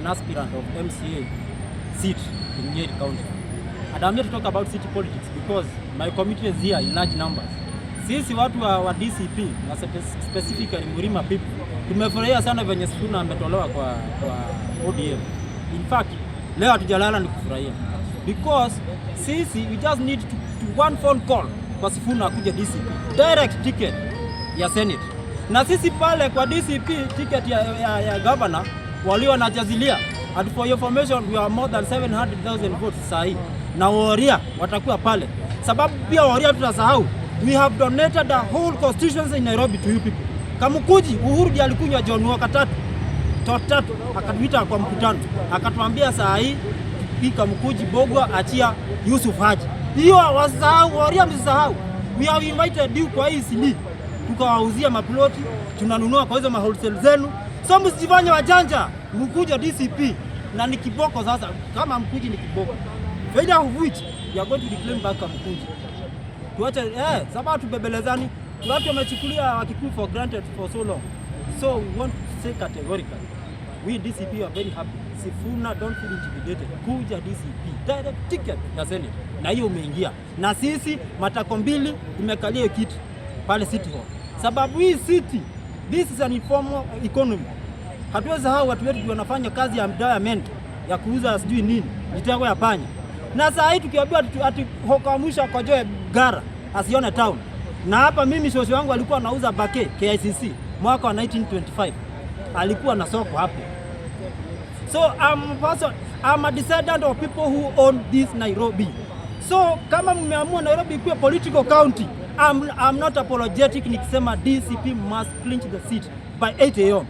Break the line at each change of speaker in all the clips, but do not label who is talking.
an aspirant of MCA seat in Nyeri County. And I'm here to talk about city politics because my community is here in large numbers. Sisi watu wa DCP na specifically Murima people tumefurahia sana venye Sifuna ametolewa kwa ODM. In fact, leo hatujalala ni kufurahia because sisi we just need to one phone call kwa Sifuna akuja DCP, direct ticket ya Senate, na sisi pale kwa DCP ticket ya governor walio wanajazilia. And for your information, we are more than 700,000 votes saa hii, na Woria watakuwa pale, sababu pia Woria tutasahau, we have donated the whole constituency in Nairobi to you people. Kamukunji, Uhuru ndiye alikunywa John Walker tatu tot tatu, akatuita kwa mkutano, akatuambia saa hii hii Kamukunji Mbugua, achia Yusuf Haji. Hiyo wasahau, Woria msisahau. We have invited you kwa hii CD, tukawauzia maploti, tunanunua kwa hizo ma wholesale zenu, so msijifanye wajanja, mkuja DCP na ni kiboko sasa. Kama mkuji ni kiboko, failure of which we are going to reclaim back Kamukunji. Tuache sababu tubebelezani, watu wamechukulia Wakikuyu for granted for so long, so we want to say categorically we DCP are very happy. Sifuna, don't feel intimidated. Kuja DCP direct ticket ya Senate, na hiyo umeingia, na sisi matako mbili imekalia hiyo kiti pale City Hall, sababu hii city, this is an informal economy. Hatuwezi sahau watu wetu wanafanya kazi ya dawa ya mende ya kuuza sijui nini mitego ya panya, na saa hii tukiambiwa ati hawker wa mwisho akojoe gara asione town. Na hapa mimi shosho wangu alikuwa anauza bake KICC mwaka wa 1925 alikuwa na soko hapo. So I'm a person, I'm a descendant of people who own this Nairobi. So kama mmeamua Nairobi ikuwe political county, I'm not apologetic nikisema DCP must clinch the seat by 8 a.m.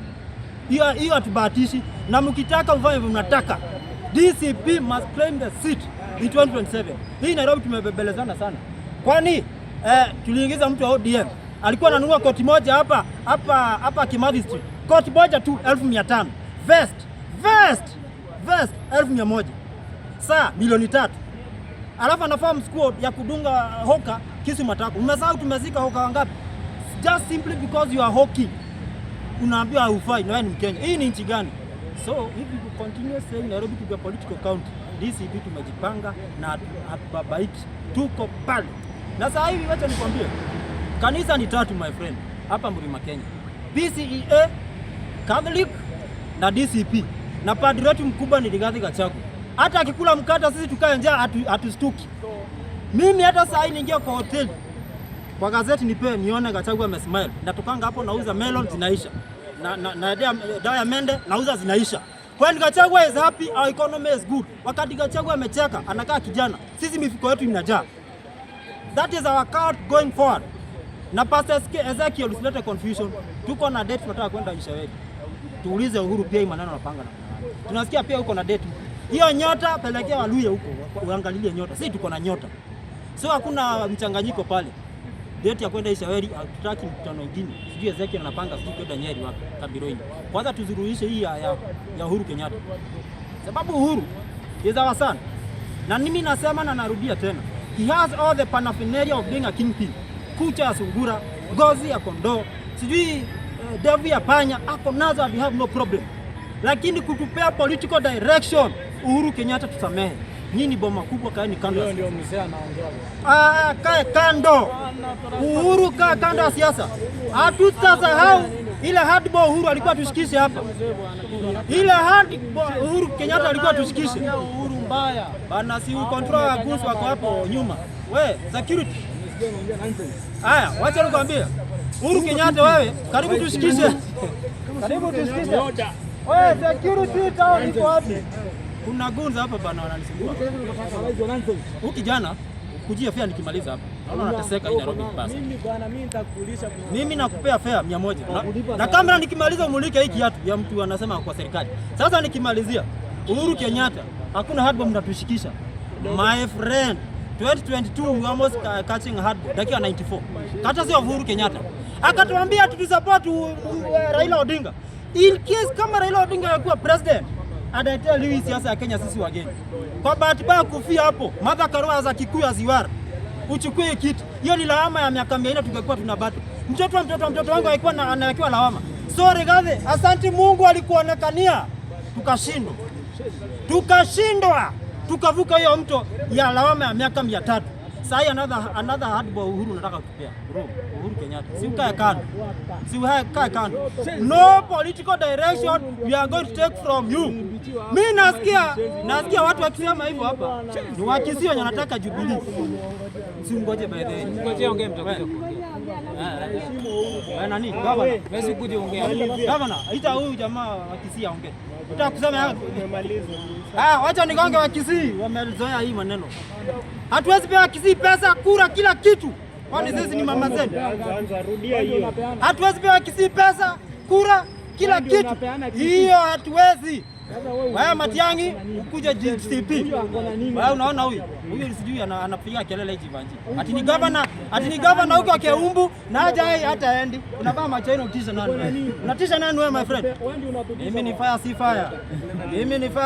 Hiyo hiyo hatubahatishi, na mkitaka mfanye vile mnataka. DCP must claim the seat in 2027. Hii Nairobi tumebebelezana sana. Kwani tuliingiza mtu wa ODM alikuwa ananunua koti moja hapa hapa hapa Kimathi Street, koti moja tu 500,000, vest 100,000, saa milioni 3, alafu anafaa squad ya kudunga hawker kisu matako. Umesahau tumezika hawker wangapi? Just simply because you are hawking unaambiwa haufai na wewe ni Mkenya. Hii ni nchi gani? So if you continue saying Nairobi to be a political county, DCP tumejipanga na hatubabaiki, tuko pale. Na saa hivi wacha nikwambie, kanisa ni tatu, my friend, hapa Mlima Kenya, PCEA, Catholic na DCP, na padri wetu mkubwa ni Rigathi Gachagua. Hata akikula mkate sisi tukae njaa hatustuki. Mimi hata saa hii niingia kwa hoteli kwa gazeti nipe nione Gachagua amesmile, natokanga hapo nauza melon zinaisha, na dawa ya mende nauza zinaisha. When Gachagua is happy, our economy is good. Wakati Gachagua amecheka anakaa kijana, sisi mifuko yetu inajaa. That is our card going forward. Na Pastor Ezekiel, usilete confusion. Tuko na date, tunataka kwenda Ishaweli. Tuulize Uhuru pia hii maneno anapanga na tunasikia pia uko na date. Hiyo nyota pelekea Waluya huko uangalilie nyota. Sisi tuko na nyota. So hakuna mchanganyiko pale. Date ya kwenda Ishaweli hatutaki mkutano mwingine. Sijui Ezekiel anapanga sijui kwenda Nyeri wapi, Kabiroini. Kwanza tuzuruhishe hii ya Uhuru Kenyatta. Sababu Uhuru is our son. Na mimi nasema na narudia tena. He has all the paraphernalia of being a kingpin. Kucha ya sungura, ngozi ya kondoo, sijui ndevu ya panya, ako nazo and we have no problem. Lakini kutupea political direction, Uhuru Kenyatta tusamehe. Nyinyi boma kubwa, kaeni kando ya
Hiyo ndio mzee anaongea.
Ah, kae kando. Uhuru kaa kando ya siasa. Hatutasahau ile hardball Uhuru alikuwa tushikishe hapa. Ile hardball Uhuru Kenyatta alikuwa tushikishe.
Uhuru mbaya.
Bana, si control ya goons wako hapo nyuma. We, security. Haya, wacha nikwambie. Uhuru Kenyatta wewe, karibu tushikishe. Karibu tushikishe. We, security town iko wapi? Kuna goons hapa bana wananisumbua. Huyu kijana kujia fare nikimaliza hapa. Naona anateseka hii Nairobi basi.
Mimi bwana, mimi nitakulisha.
Mimi nakupea fare 100. Na kamera nikimaliza umulike hii kiatu ya mtu anasema kwa serikali. Sasa nikimalizia, Uhuru Kenyatta, hakuna hardball mnatushikisha. My friend, 2022 we almost catching hardball dakika 94. Kata sio Uhuru Kenyatta. Akatuambia tutusupport Raila Odinga. In case kama Raila Odinga angekuwa president, and I tell you hii siasa ya Kenya sisi wageni. Kwa bahati mbaya kufia hapo, Martha Karua za Kikuyu aziwara. Uchukue kiti. Hiyo ni lawama ya miaka 400 tungekuwa tunabatu. Mtoto wa mtoto wa mtoto wangu alikuwa anawekewa lawama. So Rigathi, asante Mungu alikuonekania. Tukashindwa, tukashindwa, tukavuka hiyo mto ya lawama ya miaka 300. Sasa hii another hardball Uhuru nataka kutupea. Bro, Uhuru Kenyatta. Si ukae kando. Si ukae kando. No political direction we are going to take from you. Mi nasikia watu wakisema hivyo hapa. Ni Wakisii wenye wanataka Jubilee. Si ungoje by the way.
Ngoja ongea, mtakuja kuongea.
Wewe nani? Governor.
Wewe kuja ongea.
Governor, ita huyu jamaa wa Kisii aongee. Utaka kusema? Ah, wacha nigonge wa Kisii, wamezoea hii maneno. Hatuwezi pewa Kisii pesa, kura, kila kitu. Kwani sisi ni mama zenu? Hatuwezi pewa Kisii pesa, kura, kila kitu. Hiyo hatuwezi. Wewe Matiang'i ukuje DCP. Wewe unaona huyu? Huyu sijui anapiga kelele hizi vanji. Ati ni governor, ati ni governor huko Keumbu na haja hata endi. Unavaa macho, utisha nani wewe? Unatisha nani wewe, my friend? Mimi ni fire si fire. Mimi ni fire.